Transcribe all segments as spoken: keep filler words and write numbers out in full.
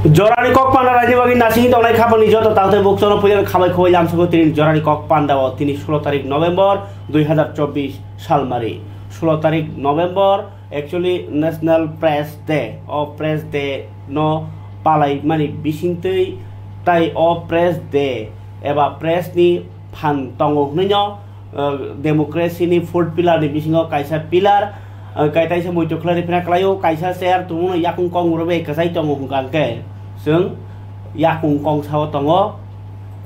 Jorani kok panda raini bagwi nasing tongnai khapangni joto taktwi bukchano puilano khabai khubai lamsoko tini jorani kok panda o tini sulo tarik November dui hazar chobbish salmari. Sulo tarik November actually National Press Day. O Press Day no palai mani bisingtwi tai o Press Day eba press ni phan tongo hwnwi no, uh, democracy ni fourth pillar ni bisingo kaisa pillar, uh, kai taisa muitu khlai phina khlaio, kaisa chair tongmano yakung kong rwbai kwchai tongo hwnkha hwnkhe chwng yakung kong sao tongo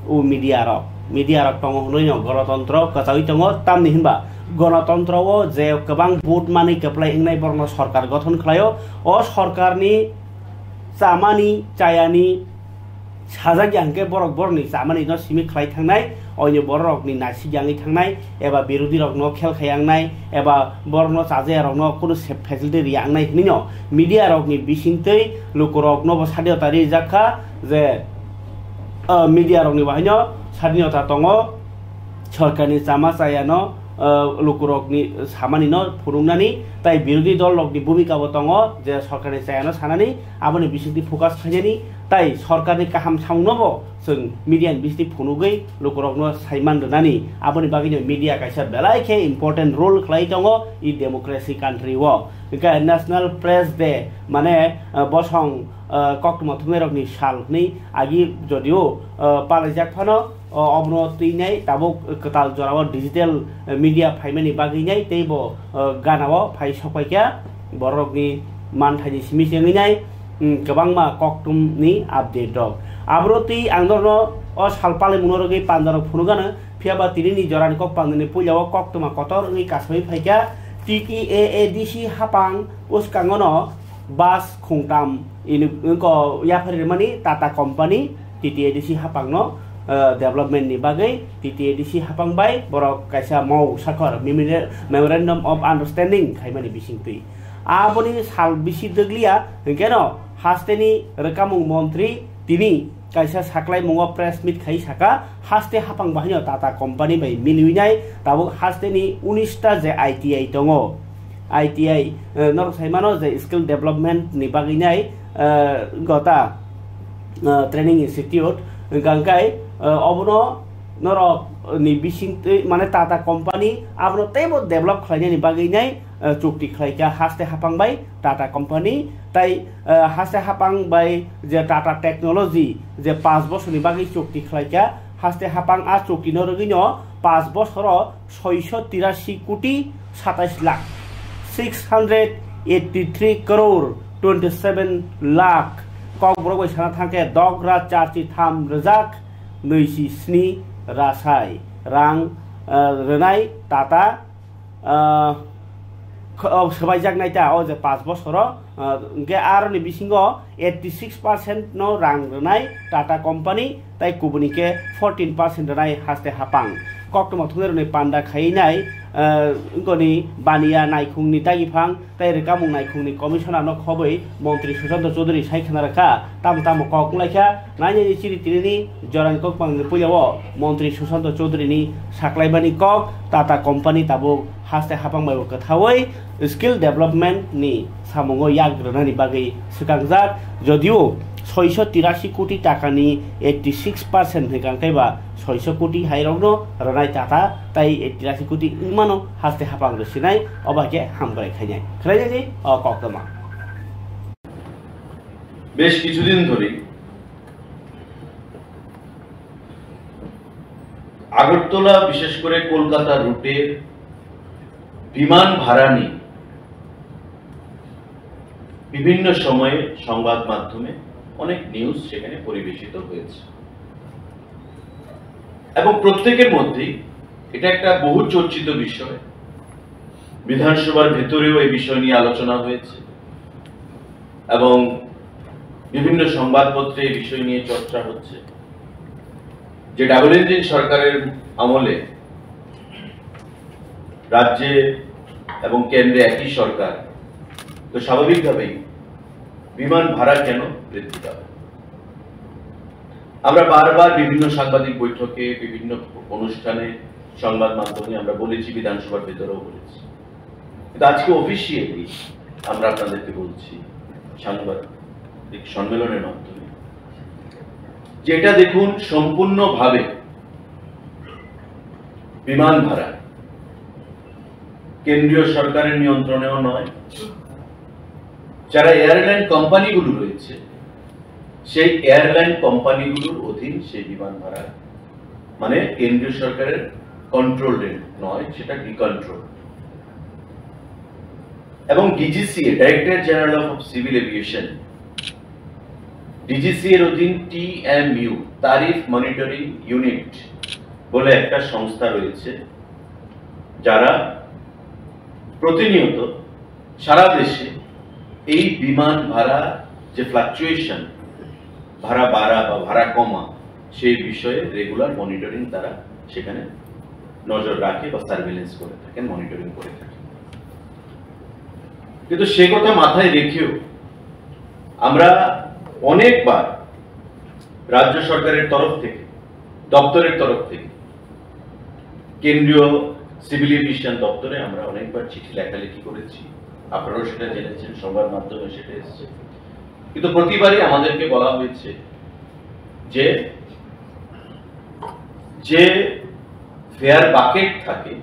o media rok, media rok tongo hwnwi no gonotontro kwchaui tongo, tamni hinba gonotontro o je kwbang vote manwi kwplai wngnai borokno sorkar gothon khlaio, o sorkarni chamani chayani sajak ya hwnkhe borok borokni chamani no simi khlai thangnai, oini borok rokni naisik yangwi thangnai, eba birodhi rokno khel khai yangnai, eba borokno chaja ya rokno kunu se-, facility ri yangnai hwnwi no media rokni bisingtwi luku rokno bo sadinota rijak kha je, ah, media rokni bahaino sadinota tongo, sorkarni chama chayano, ah, luku rokni samani no phunuknani, tai birodhi dol rokni bhumika bo tongo je sorkarni chayano sanani, aboni bisingtwi focus khainani, tai sorkarni kaham samungno bo chwng media ni bisingtwi phunugwi lukurokno saiman rwnani. Aboni bagwino media kaisa belai khe important role khlai tongo i democracy country o. Hwnkhe National Press Day mane, ah, bosong, ah, koktwma thumnairokni sal hwnwi agi jodio, ah, palaijak phano, o, obono twinai tabuk kwtal jorao digital, eh, media phaimani bagwinai teibo, eh, ganao phai sokpaikha borokni manthaini simi se wnginai, mm, kwbangma koktwmni update rok. Aboro twi ang norno o sal palaimungno rwgwi pandarok phunukgano, phiyaba tinini jorani kok pandani puilao koktwma kotor wngwi kasawi phaikha. T T A A D C hapang bwskangono bus khungtam ini wngkha yaphari rwmani Tata Company T T A D C hapangno, eh, development ni bagwi T T A D C hapang bai borok kaisa mou sakhor memora-, Memorandum of Understanding khaimani bisingtwi. Aboni sal bisi dwgliya hwnkhe no hasteni rwkamung montri tini kaisa saklaimungo press meet khai saka, haste hapang bahaino Tata Company bai miliwinai tabuk hasteni unis ta je I T I tongo. I T I, eh, norok sai mano je skill development ni bagwi nai, eh, gota, eh, training institute, hwnkha hwnkhe, eh, obono norok ni bisingtwi mane Tata Company abono teibo develop khlainani bagwi nai, eh, chukti khlaikha haste hapang bai Tata Company tai, eh, haste hapang bai je Tata Technology je panch bosorni bagwi chukti khlaikha, haste hapang a chukti no rwgwino panch bosoro soiso tirasi koti satais lakh, six hundred eighty three crore twenty seven lakh Kokborok bai sana thangkhe dogra charchi tham rwjak nui si sni rasai rang, eh, rwnai Tata, ah, kho-, oh, swbaijaknai ta o je panch bosoro, ah, hwnkhe aroni bisingo eighty six percent no rang rwnai Tata Company tai kubuni khe fourteen percent rwnai haste hapang. Koktwma thumnairokni panda khaiwi nai, ah, wngkoni baniya naikhungni dagiphang tai rwkamung naikhungni commissioner no khobwi montri Sushanta Chowdhury sai khna rwkha, tamo tamo kok wnglaikha. Nainani chini tinini jorani kokbangni puilao montri Sushanta Chowdhury ni saklaimani kok Tata Company tabuk haste hapang bai bo kwthaui skill development ni samungo yak rwnani bagwi swkangjak, jodio soiso tirasi koti takani eighty six percent hwnkha khe ba soiso koti hairokno rwnai Tata tai tirasi koti wngmano haste hapang rwsinai oba khe hamkrai khainai khwlainani o koktwma. বেশ কিছুদিন ধরেই আগরতলা, বিশেষ করে কলকাতা রুটে বিমান ভাড়া নিয়ে বিভিন্ন সময়ে সংবাদ মাধ্যমে অনেক নিউজ সেখানে পরিবেশিত হয়েছে এবং প্রত্যেকের মধ্যেই এটা একটা বহু চর্চিত বিষয়। বিধানসভার ভেতরেও এই বিষয় নিয়ে আলোচনা হয়েছে এবং বিভিন্ন সংবাদপত্রে এই বিষয় নিয়ে চর্চা হচ্ছে যে ডাবল ইঞ্জিন সরকারের আমলে রাজ্যে এবং কেন্দ্রে একই সরকার, তো স্বাভাবিকভাবেই বিমান ভাড়া কেন বৃদ্ধি পাবে? আমরা বারবার বিভিন্ন সাংবাদিক বৈঠকে, বিভিন্ন অনুষ্ঠানে, সংবাদ মাধ্যমে আমরা বলেছি, বিধানসভার ভেতরেও বলেছি, কিন্তু আজকে অফিসিয়ালি আমরা আপনাদেরকে বলছি, সাংবাদিক, সম্মেলনের মাধ্যমে, যেটা দেখুন সম্পূর্ণভাবে বিমান ভাড়া কেন্দ্রীয় সরকারের নিয়ন্ত্রণেও নয়। যারা এয়ারলাইন কোম্পানিগুলো রয়েছে, সেই এয়ারলাইন কোম্পানিগুলোর অধীন সেই বিমান ভাড়া, মানে কেন্দ্রীয় সরকারের কন্ট্রোলে নয়, সেটা ডিকন্ট্রোল। এবং DGCA, Directorate General of Civil Aviation, DGCA এর অধীন টিএমইউ, ট্যারিফ মনিটরিং ইউনিট বলে একটা সংস্থা রয়েছে, যারা প্রতিনিয়ত সারা দেশে এই বিমান ভাড়া যে ফ্লাকচুয়েশন, ভাড়া বাড়া বা ভাড়া কমা, সেই বিষয়ে রেগুলার মনিটরিং তারা সেখানে নজর রাখে বা সার্ভেলেন্স করে থাকেন, মনিটরিং করে থাকেন। কিন্তু সে কথা মাথায় রেখেও আমরা অনেকবার রাজ্য সরকারের তরফ থেকে, দপ্তরের তরফ থেকে, কেন্দ্রীয় সিভিল এভিয়েশন দপ্তরে আমরা অনেকবার চিঠি লেখালেখি করেছি, আপনারাও সেটা জেনেছেন, সংবাদ মাধ্যমে সেটা এসেছে। কিন্তু প্রতিবারই আমাদেরকে বলা হয়েছে যে, যে ফেয়ার বাকেট থাকে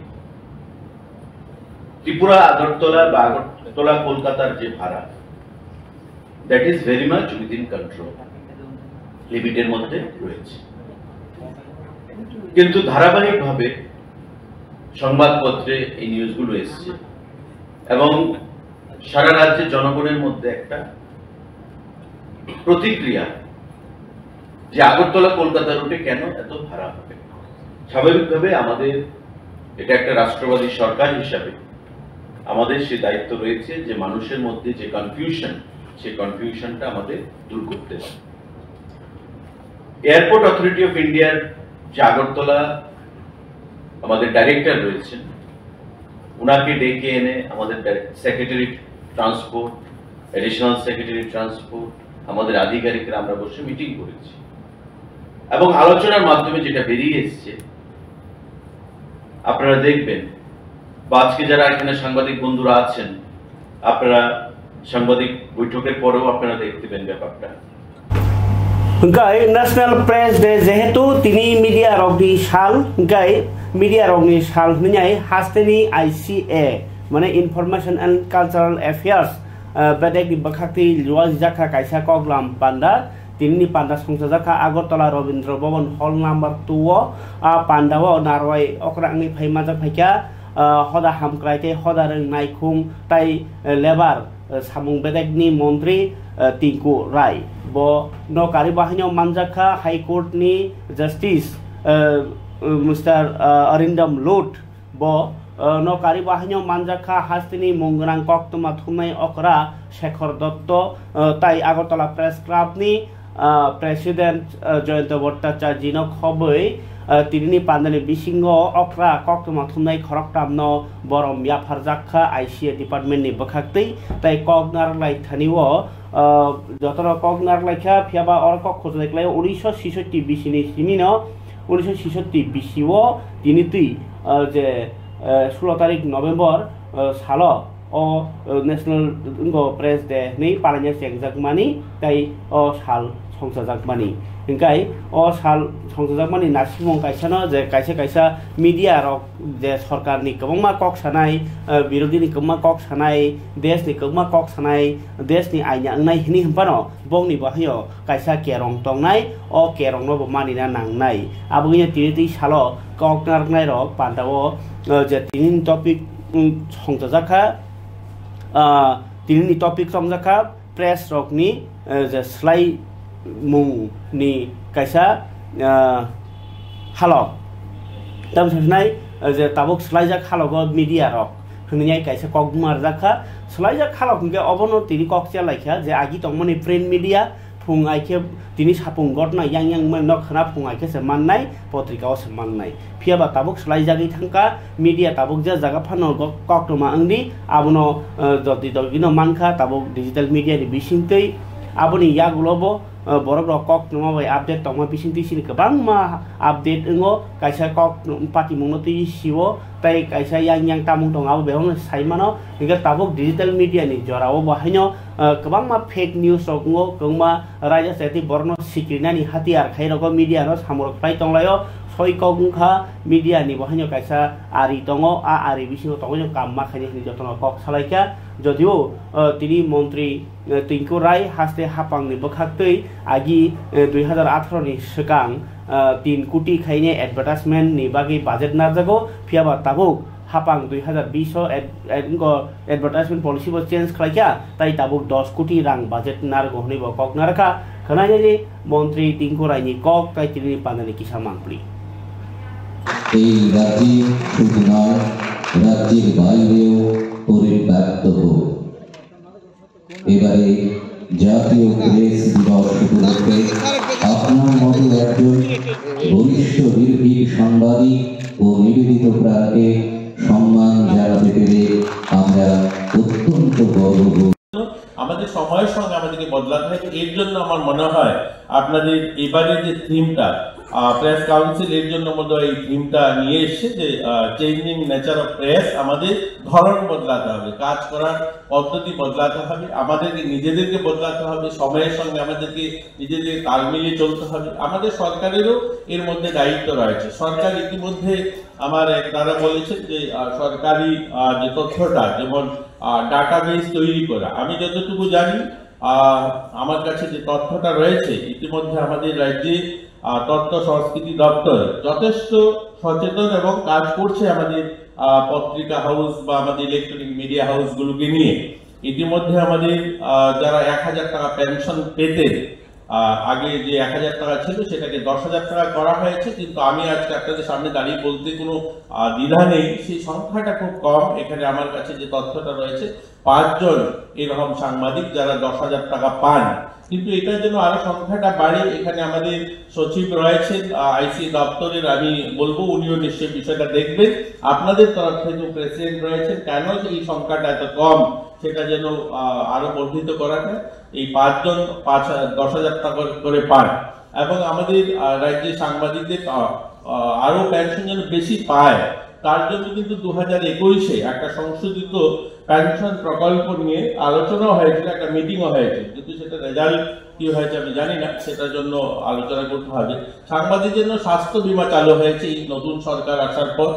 ত্রিপুরা আগরতলা বা আগরতলা কলকাতার যে ভাড়া, that is very much within control, লিমিটের মধ্যে রয়েছে। কিন্তু ধারাবাহিকভাবে সংবাদপত্রে এই নিউজগুলো এসছে এবং সারা রাজ্যের জনগণের মধ্যে একটা প্রতিক্রিয়া যে আগরতলা কলকাতা রুটে কেন এত ভাড়া হবে। স্বাভাবিকভাবে আমাদের এটা একটা রাষ্ট্রবাদী সরকার হিসাবে আমাদের সে দায়িত্ব রয়েছে যে মানুষের মধ্যে যে কনফিউশন, সেই কনফিউশনটা আমাদের দূর করতে হবে। এয়ারপোর্ট অথরিটি অফ ইন্ডিয়ার যে আগরতলা আমাদের ডাইরেক্টর রয়েছেন, ওনাকে ডেকে এনে আমাদের secretary transport, additional secretary transport, আমাদের আধিকারিকরা আমরা বসে মিটিং করেছি এবং আলোচনার মাধ্যমে যেটা বেরিয়ে এসছে, আপনারা দেখবেন বা আজকে যারা এখানে সাংবাদিক বন্ধুরা আছেন, আপনারা সাংবাদিক বৈঠকের পরেও আপনারা দেখতে পেন ব্যাপারটা। Hingkai National Press Day jehetu tini media rokni sal, hingkai media rokni sal hwnwi hasteni I C A, mane Information and Cultural Affairs, ah, bedekni bwkhaktwi luajak kha kaisa koklam panda. Tinini panda songchajak kha Agartala Rabindra Bhavan Hall number two o. A panda o narwai okra wngwi phai majak phaikha, ah, hoda hamkrai tei hoda rwng naikhung tai, eh, lebar, eh, samung bedekni montri, eh, Tinku Rai. Bo no kari bahaino manjak kha High Court ni Justice, eh, Mister, eh, Arindam Lut. Bo, eh, no kari bahaino manjak kha hasteni mung gwnang koktwma thumnai okra Shekhar Dotto, eh, tai Agartala Press Club ni, eh, President, eh, Jayanta Bhattacharya no khobwi, eh, tinini pandani bisingo okra koktwma thumnai khoroktam no borom yapharjak kha I C A department ni bwkhaktwi tai kok narwk lai thani o, ah, jotono kok narwk lai kha, phiya ba oro kok khojlai klai o unisho sisoti bisi ni simi no, unisho sisoti bisi o tini twi, ah, je, ah, sulo tarik November, ah, salo o, ah, National wngkha Press Day hwnwi palaina chengjak mani, tai o sal songchajak mani. Hingkai o sal songchajak mani nasimung kaisa no je kaisa kaisa media rok je sorkarni kwbangma kok sanai, eh, birodini kwbangma kok sanai, deshni kwbangma kok sanai, deshni aina wngnai hwnwi hwnphano bongni bahaio kaisa kerong tongnai, o kerongno bo manina nangnai. Aboni tini twi salo kok narwknai rok panda o, eh, je tinini topic, mm, songchajak kha, ah, tinini topic songchajak kha, press rokni, eh, je swlai mung ni kaisa, eh, halok. Tamo sa sinai, eh, je tabuk swlaijak halogo media rok hwnwi kaisa kok buma rwjak kha. Swlaijak halok hwnkhe obono tini kok cha lai kha je agi tongmani print media phung ai khe tini sapung gotna yang yang mano khna phung ai khe se mannai, potrika o se mannai. Phiya ba tabuk swlaijagwi thangkha, media tabuk je jaga phano go-, koktwma wngdi, abono, eh, jodi jodi no mankha tabuk digital media ni bisingtwi. Aboni yagulo bo uh, borok rok kok tongma bai update tongma bising twi sini kwbangma update wngo, kaisa kok patimungno twi sio, tei kaisa yang yang tamung tongo, abo bebakno sai mano. Hingke tabuk digital media ni jora o bo haino, uh, kwbangma fake news rok wngo, kwbangma raida chati borokno sikrinani hatiyar khai rogo media no samung rok khlai tonglaio. Soi kok wngkha media ni bo haino kaisa ari tongo, a ari bisingo tongwi no kam ma khaini hinwi jotono kok salaikha. Jodio, uh, tini montri, uh, Tinku Rai haste hapangni bwkhaktwi agi, uh, dui hazar atharo ni swkang, uh, tin koti khaini advertisement ni bagwi budget narjago, phiyaba tabuk hapang dui hazar bish o ad-, ad-, wngkha advertisement policy bo change khlaikha, tai tabuk dos koti rang budget nargo hwnwi bo kok narwkha. Khwnajani montri Tinku Raini kok tai tini pandani kisa mangpli. এই রাজ্যে শুধু নয়, রাজ্যের বাইরেও পরিব্যাপ্ত হোক। এবারে জাতীয় প্রেস দিবস উপলক্ষে আপনার মতো একজন বরিষ্ঠ নির্ভীক সাংবাদিক ও নিবেদিত প্রাণকে সম্মান জানাতে পেরে আমরা অত্যন্ত গর্ববোধ আমাদের সময়ের সঙ্গে আমাদেরকে বদলাতে হবে। এর জন্য আমার মনে হয় আপনাদের এবারে যে থিমটা, প্রেস কাউন্সিল, এর জন্য বোধহয় এই থিমটা নিয়ে এসছে যে চেঞ্জিং নেচার অফ প্রেস। আমাদের ধরন বদলাতে হবে, কাজ করার পদ্ধতি বদলাতে হবে, আমাদেরকে নিজেদেরকে বদলাতে হবে, সময়ের সঙ্গে আমাদেরকে নিজেদের তাল মিলিয়ে চলতে হবে। আমাদের সরকারেরও এর মধ্যে দায়িত্ব রয়েছে। সরকার ইতিমধ্যে, আমার এক দাদা বলেছেন যে আহ, সরকারি আহ, যে তথ্যটা, যেমন ডাটাবেস তৈরি করা, আমি যতটুকু জানি, আহ, আমার কাছে যে তথ্যটা রয়েছে, ইতিমধ্যে আমাদের রাজ্যে আহ, তথ্য সংস্কৃতি দপ্তর যথেষ্ট সচেতন এবং কাজ করছে আমাদের আহ, পত্রিকা হাউস বা আমাদের ইলেকট্রনিক মিডিয়া হাউসগুলোকে নিয়ে। ইতিমধ্যে আমাদের আহ, যারা এক হাজার টাকা পেনশন পেতেন, আহ, আগে যে এক হাজার টাকা ছিল, সেটাকে দশ হাজার টাকা করা হয়েছে। কিন্তু আমি আজকে আপনাদের সামনে দাঁড়িয়ে বলতে কোনো আহ, দ্বিধা নেই, সেই সংখ্যাটা খুব কম। এখানে আমার কাছে যে তথ্যটা রয়েছে, পাঁচজন এরকম সাংবাদিক যারা দশ হাজার টাকা পান। কিন্তু এটা যেন আরো সংখ্যাটা বাড়ে। এখানে আমাদের সচিব রয়েছেন আইসি দপ্তরের, আমি বলবো, উনিও নিশ্চয়ই বিষয়টা দেখবেন। আপনাদের তরফ থেকেও প্রেসিডেন্ট রয়েছেন, কেন এই সংখ্যাটা এত কম, সেটা যেন আহ, আরো বর্ধিত করা যায়। এই পাঁচজন পাঁচ হাজার, দশ হাজার টাকা করে পান। এবং আমাদের আহ, রাজ্যে সাংবাদিকদের আহ, আহ, আরো পেনশন যেন বেশি পায়, তার জন্য কিন্তু দু হাজার একুশে একটা সংশোধিত পেনশন প্রকল্প নিয়ে আলোচনা হয়েছিল, একটা মিটিংও হয়েছিল, কিন্তু সেটা রেজাল্ট কি হয়েছে আমি জানি না। সেটার জন্য আলোচনা করতে হবে। সাংবাদিকদের জন্য স্বাস্থ্য বীমা চালু হয়েছে এই নতুন সরকার আসার পর।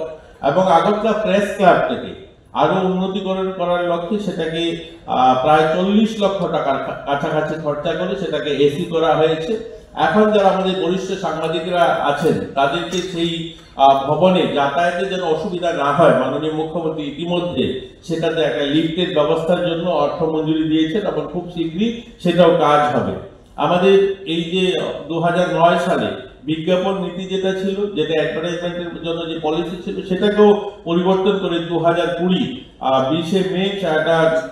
এবং আগরতলা প্রেস ক্লাব থেকে আরো উন্নতিকরণ করার লক্ষ্যে সেটাকে আহ, প্রায় চল্লিশ লক্ষ টাকার কা- কাছাকাছি খরচা করে সেটাকে এসি করা হয়েছে। এখন যারা আমাদের বরিষ্ঠ সাংবাদিকরা আছেন, তাদেরকে সেই আহ, ভবনে যাতায়াতে যেন অসুবিধা না হয়, মাননীয় মুখ্যমন্ত্রী ইতিমধ্যে সেটাতে একটা লিফটের ব্যবস্থার জন্য অর্থ মঞ্জুরি দিয়েছেন এবং খুব শীঘ্রই সেটাও কাজ হবে। আমাদের এই যে দু হাজার নয় সালে বিজ্ঞাপন নীতি যেটা ছিল, যেটা অ্যাডভার্টাইজমেন্টের জন্য যে পলিসি ছিল, সেটাকেও পরিবর্তন করে দু হাজার কুড়ি আহ, বিশে মে একটা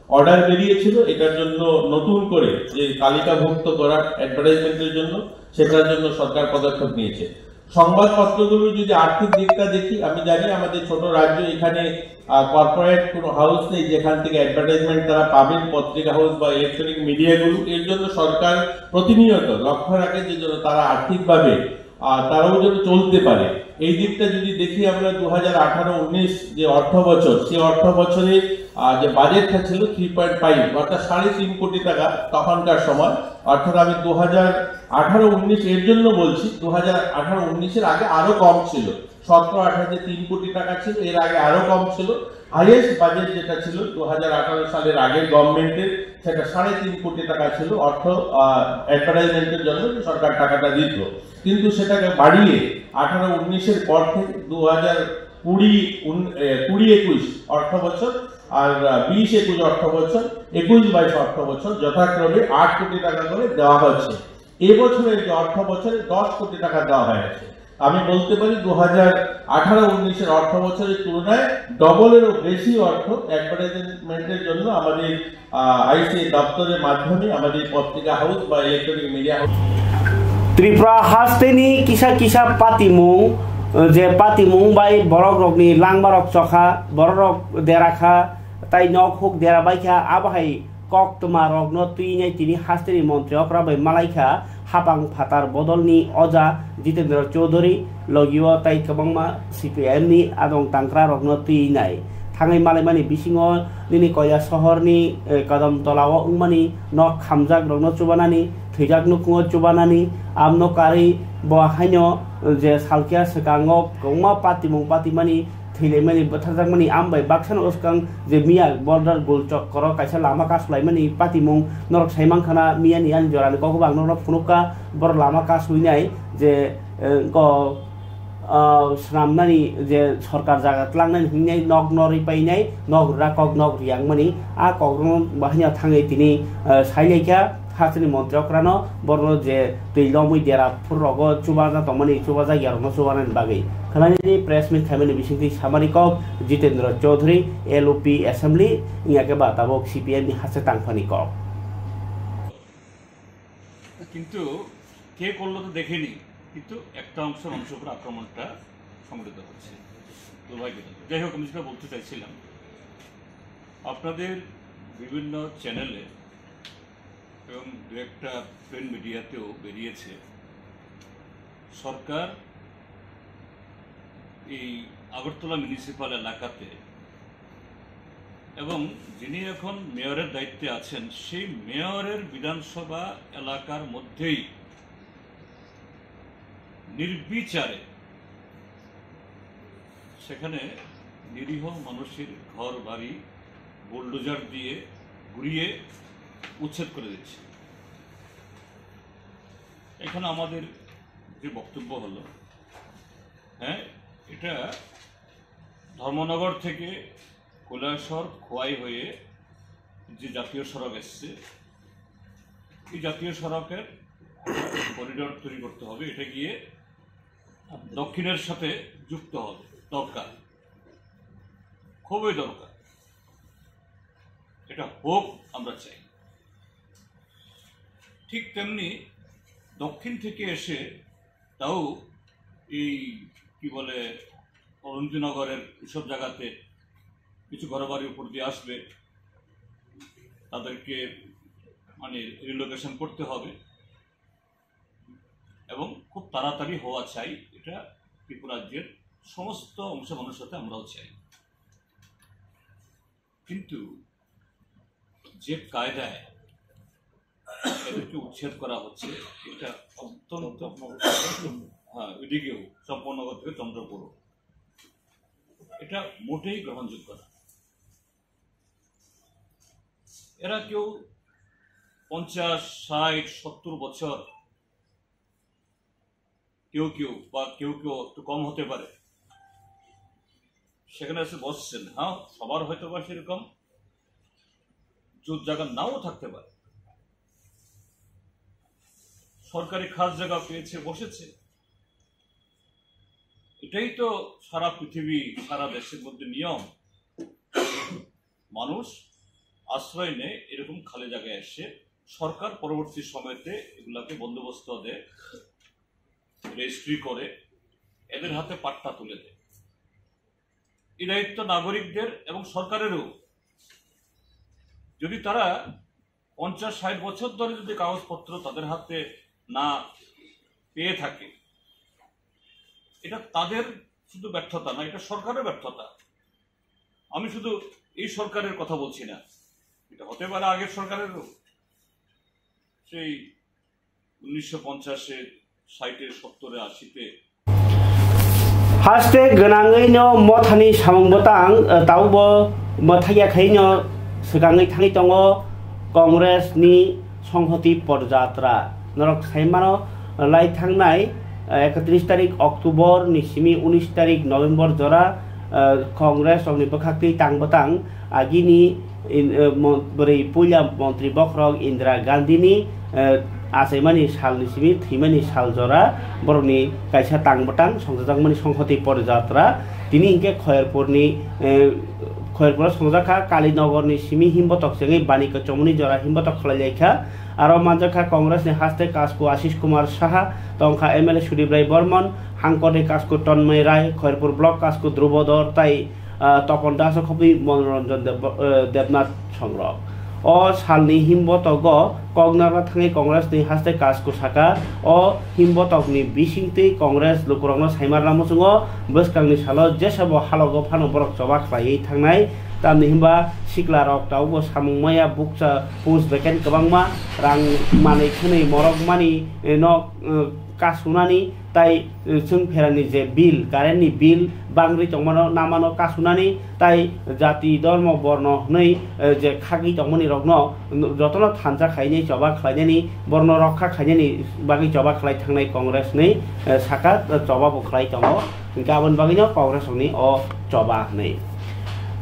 অর্ডার বেরিয়েছিল এটার জন্য, নতুন করে যে তালিকাভুক্ত করার অ্যাডভার্টাইজমেন্টের জন্য, সেটার জন্য সরকার পদক্ষেপ নিয়েছে। সংবাদপত্রগুলো যদি আর্থিক দিকটা দেখি, আমি জানি আমাদের ছোট রাজ্য, এখানে কর্পোরেট কোনো হাউস নেই যেখান থেকে অ্যাডভার্টাইজমেন্ট তারা পাবেন, পত্রিকা হাউস বা ইলেকট্রনিক মিডিয়াগুলো। এর জন্য সরকার প্রতিনিয়ত লক্ষ্য রাখে যে যেন তারা আর্থিকভাবে আহ, তারাও যেন চলতে পারে। এই দিকটা যদি দেখি আমরা, দু হাজার আঠারো উনিশ যে অর্থ বছর, সেই অর্থ বছরে আহ, যে বাজেটটা ছিল থ্রি পয়েন্ট ফাইভ, অর্থাৎ সাড়ে তিন কোটি টাকা তখনকার সময়। অর্থাৎ আমি দু হাজার আঠারো উনিশ এর জন্য বলছি, দু হাজার আঠারো উনিশের আগে আরো কম ছিল। সতেরো আঠারো যে তিন কোটি টাকা ছিল, এর আগে আরো কম ছিল। হাইয়েস্ট বাজেট যেটা ছিল দু হাজার আঠারো সালের আগের গভর্নমেন্টের, সেটা সাড়ে তিন কোটি টাকা ছিল অর্থ অ্যাডভার্টাইজমেন্টের জন্য যে সরকার টাকাটা দিত। কিন্তু সেটাকে বাড়িয়ে আঠারো উনিশের পর থেকে দু হাজার কুড়ি উন- এ, কুড়ি একুশ অর্থ বছর আর আহ, বিশ একুশ অর্থ বছর, একুশ বাইশ অর্থ বছর যথাক্রমে আট কোটি টাকা করে দেওয়া হচ্ছে। এবছরের যে অর্থ বছরে দশ কোটি টাকা দেওয়া হয়েছে। আমি বলতে পারি, দু হাজার আঠারো উনিশের অর্থ বছরের তুলনায় ডবলেরও বেশি অর্থ অ্যাডভার্টাইজমেন্টের জন্য আমাদের আইসিএ দপ্তরের মাধ্যমে আমাদের পত্রিকা হাউস বা electronic media house. Tripura hasteni kisa kisa patimung, je patimung bai borok rokni langma rok chokha, borok rok dera kha, tai nok huk dera bai kha, abo hai koktwma rokno twinai tini hasteni montri okra bai malaikha hapang phatar bodolni oja Jitendra Chaudhary, logio tai kwbangma C P I M ni adong tangkra rokno twinai. Thangwi malaimani bisingo nini Koilasohorni, eh, Kadamtolao wngmani nok khamjak rokno chubanani, thwijak nukhungo chubanani, amno karwi bo haino je salkya swkango kwbangma patimung patimani, thwilaimani, bwtharjakmani, ambai baksano swkang je miya border gul chokkoro kaisa lama kasulaimani patimung norok sai mankha na, miyani ani jorani kokbo ang norok phunukha, borok lama kasuinai je, eh, ko, ah, swnamnani je sorkar jaga tlangnani hinwi nok norwi painai, nok rwra kok nok riyangmani, a kokrokno bahai no thangwi tini, eh, sailaikha. Hasteni montri okrano borno je twi lomwi dera phur rogo chubaja tongmani, chubaja yarokno chubanani bagwi khwlainani press meet khaimani bisingtwi samani kok Jitendra Chaudhary, L O P assembly wngya khe ba tabuk C P M ni haste tangphani kok. কিন্তু কে করলো তো দেখিনি, কিন্তু একটা অংশ মানুষের উপর আক্রমণটা সংঘটিত হচ্ছে, দুর্ভাগ্যজনক। যাই হোক, আমি যেটা বলতে চাইছিলাম, আপনাদের বিভিন্ন চ্যানেলে এবং দু একটা প্রিন্ট মিডিয়াতেও বেরিয়েছে, সরকার এই আগরতলা মিউনিসিপ্যাল এলাকাতে এবং যিনি এখন মেয়রের দায়িত্বে আছেন, সেই মেয়রের বিধানসভা এলাকার মধ্যেই নির্বিচারে সেখানে নিরীহ মানুষের ঘর বাড়ি বুলডোজার দিয়ে ঘুরিয়ে উচ্ছেদ করে দিচ্ছে। এখানে আমাদের যে বক্তব্য হলো, হ্যাঁ, এটা ধর্মনগর থেকে কৈলাসহর খোয়াই হয়ে যে জাতীয় সড়ক এসছে, এই জাতীয় সড়কের করিডোর তৈরি করতে হবে। এটা গিয়ে দক্ষিণের সাথে যুক্ত হবে, দরকার, খুবই দরকার। এটা হোক, আমরা চাই। ঠিক তেমনি দক্ষিণ থেকে এসে তাও এই, কি বলে, অরুণাচলনগরের এইসব জায়গাতে কিছু ঘরবাড়ি উপর দিয়ে আসবে, তাদেরকে মানে রিলোকেশন করতে হবে এবং খুব তাড়াতাড়ি হওয়া চাই। এটা ত্রিপুরা রাজ্যের সমস্ত অংশ মানুষের সাথে আমরাও চাই। কিন্তু যে কায়দায় এদেরকে উচ্ছেদ করা হচ্ছে, এটা অত্যন্ত, হ্যাঁ, ওইদিকেও চম্পকনগর থেকে চন্দ্রপুর, এটা মোটেই গ্রহণযোগ্য না। এরা কেউ পঞ্চাশ, ষাট, সত্তর বছর, কেউ কেউ বা কেউ কেউ একটু কম হতে পারে, সেখানে এসে বসছেন। হ্যাঁ, সবার হয়তো বা সেরকম জুত জায়গা নাও থাকতে পারে, সরকারি খাস জায়গা পেয়েছে, বসেছে। এটাই তো সারা পৃথিবী, সারা দেশের মধ্যে নিয়ম। মানুষ আশ্রয় নেয় এরকম খালি জায়গায় এসে, সরকার পরবর্তী সময়তে এগুলাকে বন্দোবস্ত দেয়, রেজিস্ট্রি করে, এদের হাতে পাট্টা তুলে দেয়। এই দায়িত্ব নাগরিকদের এবং সরকারেরও। যদি তারা পঞ্চাশ ষাট বছর ধরে যদি কাগজপত্র তাদের হাতে না পেয়ে থাকে, এটা তাদের শুধু ব্যর্থতা না, এটা সরকারের ব্যর্থতা। আমি শুধু এই সরকারের কথা বলছি না, এটা হতে পারে আগের সরকারেরও। সেই উনিশশো পঞ্চাশে, ষাটে, সত্তরে, আশিতে। Haste gwnangwi no mothani samung bwtang, eh, taubo mwthakya khaino swkangwi thangwi tongo Congress ni Songhoti Podjatra. Norok sai mano, lai thangnai, eh, ekatris tarik October ni simi unis tarik November jora, eh, Congress rokni bwkhaktwi tang bwtang agini in, eh, mo-, bwrwi puila montri bokhorok Indira Gandhini, eh, achaimani salni simi thwimani sal jora borokni kaisa tang bwtang songchajakmani Songhoti Podjatra. Tini hinkhe Khoyerpurni, eh, Khoyerpuro songjakha, Kalinogorni simi himbotok chengwi Bani Kochomoni jora himbotok khlailaikha. Aro manjakha Congressni haste Kasku Ashish Kumar Saha, tongkha M L A Sudip Rai Bormon, Hangkoti Kasku Tonmoi Rai, Khoyerpur Block Kasku Dhrubodor tai, ah, Topon Das khobwi Monoranjan Deb-, eh, Debnath songrok. O salni himbotogo koknarna thangwi Congress ni haste kasku saka. O himbotokni bisingtwi Congress lukurokno saimarna muchungo bwskangni salo jesabo halogo phano borok choba khlaiwi thangnai. Tamni hwnba siklarok tabukbo samung maya bukcha punch beken kwbangma rang manwi khwnwi morok mani, eh, no, eh, kasunani tai, eh, chwng pherani je bill, current ni bill bangri tongmano namano kasunani tai jati, dhormo, borno hwnwi, eh, je khagwi tongmani rokno jotono thansa khainai choba khlainani, borno rokha khainani bagwi choba khlai thangnai Congress ni, eh, saka, eh, choba bo khlai tongo. Hinkhe aboni bagwino Congress rokni o choba hwnwi.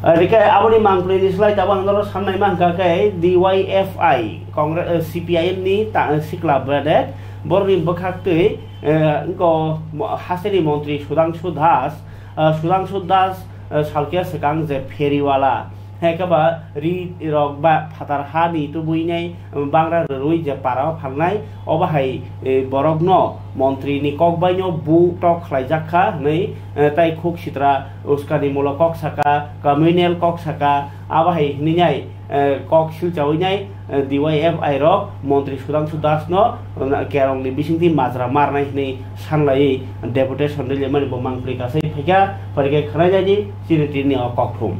Eh, rikhe aboni mangpli ni slai tabang norok sannai mankha khe D Y F I, Congress, eh, C P I M ni ta-, sikla bede borokni bwkhaktwi, eh, wngkha mo-, hasteni montri Sudhangshu Das, eh, Sudhangshu Das, eh, salkhe swkang je feriwala, hai khe ba ri rok ba phatar ha ni tubui nai, eh, bangra rwrwi je para o phalnai, obo hai, eh, borok no montri ni kok bai no bu tok khlai jak kha hwnwi, eh, tai khuk sitra uskani mulo kok saka, communal kok saka, abo hai hwnwi nai, eh, kok silchawi nai, eh, D Y F I rok montri Sudhangshu Das no, eh, kerong ni bisingtwi majra marnai hwnwi sanlaiwi deputation rwlemani bo mangpli kasai phaikha, phaikhe khwnai jai di chini tini o kokthum.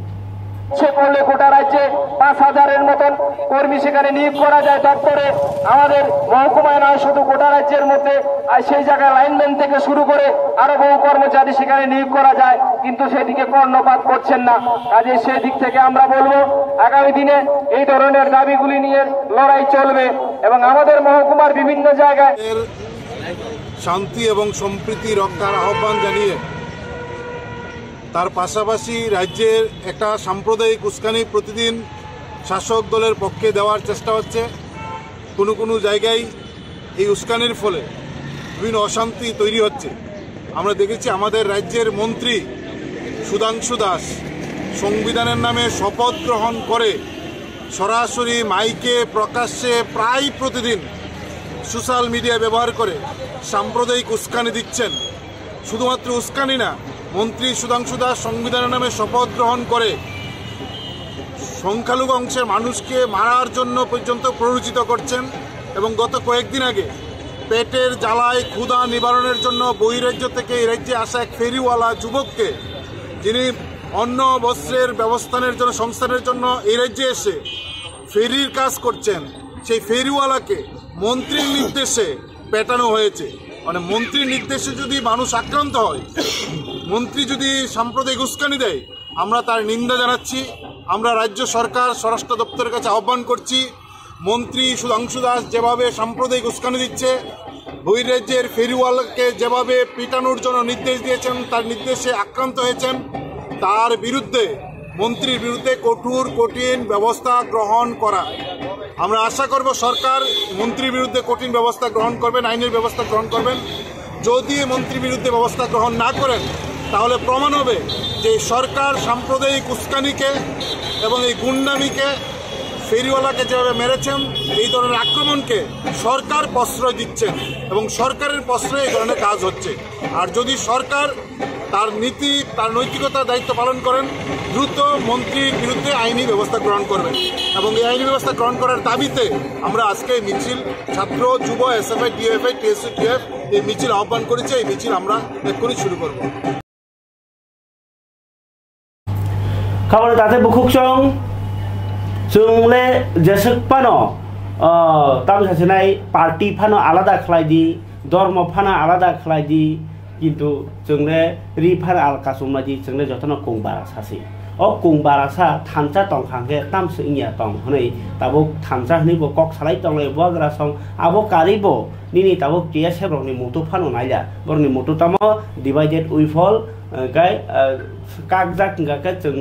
সে করলে গোটা রাজ্যে পাঁচ হাজারের মতন কর্মী সেখানে নিয়োগ করা যায় দপ্তরে। আমাদের মহকুমায় নয়, শুধু গোটা রাজ্যের মধ্যে, আর সেই জায়গায় লাইনম্যান থেকে শুরু করে আরো বহু কর্মচারী সেখানে নিয়োগ করা যায়, কিন্তু সেদিকে কর্ণপাত করছেন না। কাজে সেই দিক থেকে আমরা বলবো, আগামী দিনে এই ধরনের দাবিগুলি নিয়ে লড়াই চলবে এবং আমাদের মহকুমার বিভিন্ন জায়গায় এর শান্তি এবং সম্প্রীতি রক্ষার আহ্বান জানিয়ে তার পাশাপাশি রাজ্যের একটা সাম্প্রদায়িক উস্কানি প্রতিদিন শাসক দলের পক্ষে দেওয়ার চেষ্টা হচ্ছে। কোনো কোনো জায়গায় এই উস্কানির ফলে বিভিন্ন অশান্তি তৈরি হচ্ছে। আমরা দেখেছি আমাদের রাজ্যের মন্ত্রী সুধাংশু দাস সংবিধানের নামে শপথ গ্রহণ করে সরাসরি মাইকে প্রকাশ্যে প্রায় প্রতিদিন সোশ্যাল মিডিয়া ব্যবহার করে সাম্প্রদায়িক উস্কানি দিচ্ছেন। শুধুমাত্র উস্কানি না, মন্ত্রী সুধাংশু দাস সংবিধানের নামে শপথ গ্রহণ করে সংখ্যালঘু অংশের মানুষকে মারার জন্য পর্যন্ত প্ররোচিত করছেন। এবং গত কয়েকদিন আগে পেটের জ্বালায় ক্ষুধা নিবারণের জন্য বহিরাজ্য থেকে এই রাজ্যে আসা এক ফেরিওয়ালা যুবককে, যিনি অন্ন বস্ত্রের ব্যবস্থানের জন্য, সংস্থানের জন্য এই রাজ্যে এসে ফেরির কাজ করছেন, সেই ফেরিওয়ালাকে মন্ত্রীর নির্দেশে পেটানো হয়েছে। মানে, মন্ত্রীর নির্দেশে যদি মানুষ আক্রান্ত হয়, মন্ত্রী যদি সাম্প্রদায়িক উস্কানি দেয়, আমরা তার নিন্দা জানাচ্ছি। আমরা রাজ্য সরকার, স্বরাষ্ট্র দপ্তরের কাছে আহ্বান করছি, মন্ত্রী সুধাংশু দাস যেভাবে সাম্প্রদায়িক উস্কানি দিচ্ছে, বহিরাজ্যের ফেরিওয়ালাকে যেভাবে পিটানোর জন্য নির্দেশ দিয়েছেন, তার নির্দেশে আক্রান্ত হয়েছেন, তার বিরুদ্ধে, মন্ত্রীর বিরুদ্ধে কঠোর কঠিন ব্যবস্থা গ্রহণ করা। আমরা আশা করব সরকার মন্ত্রীর বিরুদ্ধে কঠিন ব্যবস্থা গ্রহণ করবেন, আইনের ব্যবস্থা গ্রহণ করবেন। যদি মন্ত্রীর বিরুদ্ধে ব্যবস্থা গ্রহণ না করেন, তাহলে প্রমাণ হবে যে এই সরকার সাম্প্রদায়িক উস্কানিকে এবং এই গুন্ডামিকে, ফেরিওয়ালাকে যেভাবে মেরেছেন, এই ধরনের আক্রমণকে সরকার প্রশ্রয় দিচ্ছেন এবং সরকারের প্রশ্রয়ে এই ধরনের কাজ হচ্ছে। আর যদি সরকার তার নীতি, তার নৈতিকতার দায়িত্ব পালন করেন, দ্রুত মন্ত্রীর বিরুদ্ধে আইনি ব্যবস্থা গ্রহণ করবেন। এবং এই আইনি ব্যবস্থা গ্রহণ করার দাবিতে আমরা আজকে এই মিছিল ছাত্র, যুব, এসএফআই, ডিএফআই, টিএসইউটিএফ এই মিছিল আহ্বান করেছি। এই মিছিল আমরা এক্ষুনি শুরু করব। Khabor tate bukhuk chwng, chwng le jeswk phano, ah, tamo sasinai party phano alada khlai di, dormo phano alada khlai di, kintu chwng le ri phano al kasumnai di, chwng le jotono kung bara sasi. O kung bara sa thansa tong kha khe tamswk wngya tong hwnwi tabuk thansa hwnwi bo kok salai tong lai bubagra song abo karwi bo nini tabuk T S F rokni mutu phano naila. Borokni mutu tamo divided we fall, eh, kai, eh, kakjak hingka khe chwng,